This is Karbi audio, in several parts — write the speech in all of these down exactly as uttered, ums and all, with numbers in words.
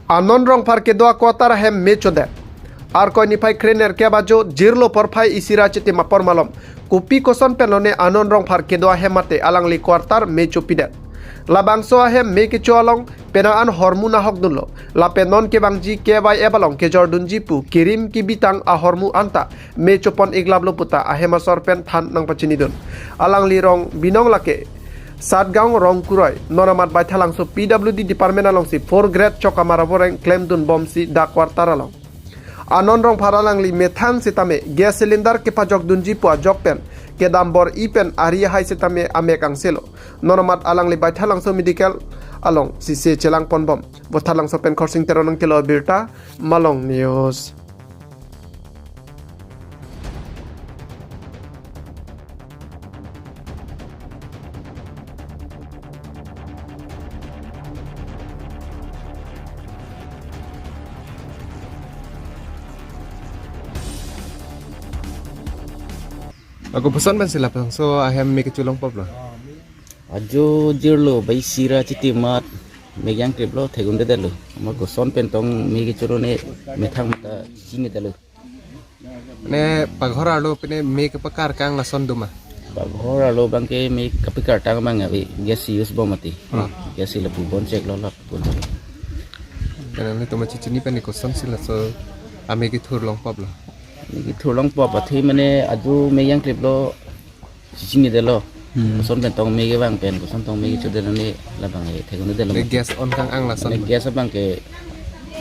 Anon Rongphar kedo a-quarter ahem me chodet. Arkoi niphai krenerkep ajo jirlo porphai isi ra chitim apor malom, kopi koson pen lone Anon Rongphar kedo ahem mate alangli quarter me chopidet. Labangso ahem me kecho along penang an hormu nahok dunlo. Lapen non kevangji K Y F along kejor dunji pu kirim kebitang ahormu anta me chopon iklaplo puta ahem asor pen than nangpachinidun. Alangli rong binong lake Satgaon Rongkuroi. Non amat Baithalangso P W D department alongsi four grade chok amar aboreng klemdun bomsi dak quarter along. Anon Rongphar alangli methang sitame gas cylinder kepajok dunji pu ajok pen kedam bor-i pen ari ahai sitame amek angselo. Non amat alangli Baithalangso medical alongsi se chelang pon bom. Baithalangso pen Khorsing Teron nangkelo birta, Malong News. Ako puson ban sila pang so ahem me kecho longpoplo. Ajo jirlo bai isi ra chitim amat me jangkriplo, thek-un-edetlo. Amat koson pen tong me kecho lone methang mata chinidetlo. Ne paghor arlo pine me kepakar kang lason doma. Paghor arlo abangke me kepakar tang abang ave, gas use bom mati. Hmm. Gas si lapu bon cheklo lapu. Karena ni toma chichini pen ni koson si laso ame kethur longpoplo. Me kethur longpop athe mane ajo me jangkriplo, chinidetlo. Hmm. Koson pen tong me kevang pen, koson tong me kechodet lone labang e thek-un-edetlo. Ne gas on kang ang lason. Ne gas abangke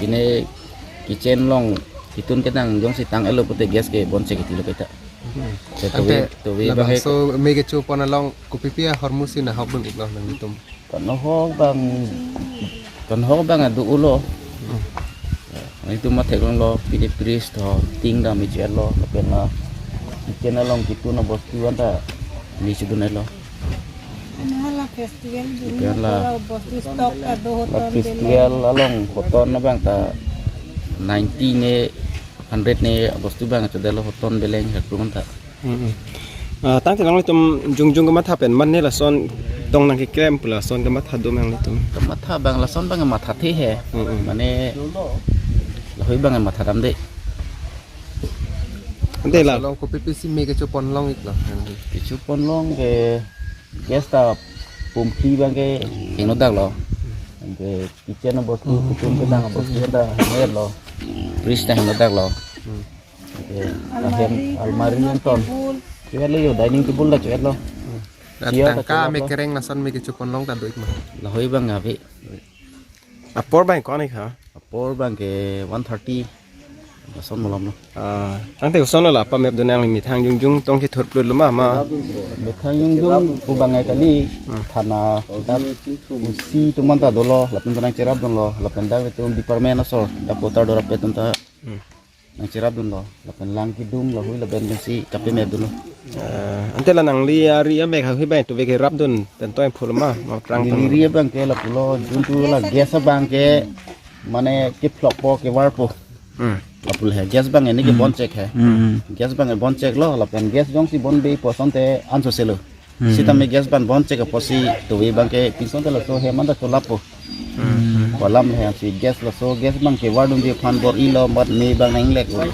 pine kitchen along kitun kedang jongsi tang-etlo pute gas ke bon chek tilo kita. Hmm. Te tobe, ante tobe abangke labangso me kechopon along kopipi ahormu si nahok dun-iklo nanglitum? Kanahok abang, kanahok abang adu-etlo. Hmm. Nanglitum matheklonglo, pine fridge to, ting dam iche-etlo, lapen la kitchen along kitun abostu anta me chodun-etlo. Hala festival dun, hala bostu stock ado, la hoton festival beleng along hoton abang ta ninety ne, hundred ne abostu abang chodetlo, hoton beleng heklong ta. Hmm, hmm. Ah, tangte nanglitum jongjong kematha pen mane lason tong nangkeklem pu lason kematha doma nanglitum? Kematha abang lason abang mathathe he. Hmm, hmm. Mane lahei abang matha damde. Ante la. Along kopipi si me kechopon long-iklo? Kechopon long ke gas ta pumpi abangke hingno daklo. Ke kitchen abostu, kitchen kedang abostu ta hingno lo. Fridge ta hingno daklo. Hmm. Ke ahem almari, almari nonton. Table. Choetlo yo, dining table ta choetlo. Hmm. Chair ta tangka choetlo. Me kereng lason me kechopon long ta do-ik ma? Lahei abang ave. Apor abang ko-an-ik ha? Apor abangke one thirty. Lason malomlo. Ah, tangte kosonlo la pamepdun nangli methang jongjong tong kethurplutlo ma, ma? Methang jongjong pu abang kali, hmm, thana, dak pusi atum anta dolo, lapen ta nangcherapdunlo, lapen dak itum department asor, dak quarter dorap atum ta, hmm, nangcherapdunlo, lapen lang kedung lahei lapen pensi kapemepdunlo. Ah, ante la nangli ari amek lahei abang tove kerapdun pen toin phul ma, ma prang neli tang. Ari abangke lapulo, juntu la gas abangke mane kephlokpo, kevarpo. Hmm. Lapu he gas abang ini ke, hmm, bon chek he. Hmm, hmm. Gas abang bon cheklo, lapen gas jongsi bon be-ik pu asonte ansose lo. Hmm. Sitame gas abang bon chek apotsi tove abangke pinso ante laso hem anta cholappo. Hmm. Kolam he si gas laso gas abangke vardunji aphan bor-ilo, mat me abang nanglek-o.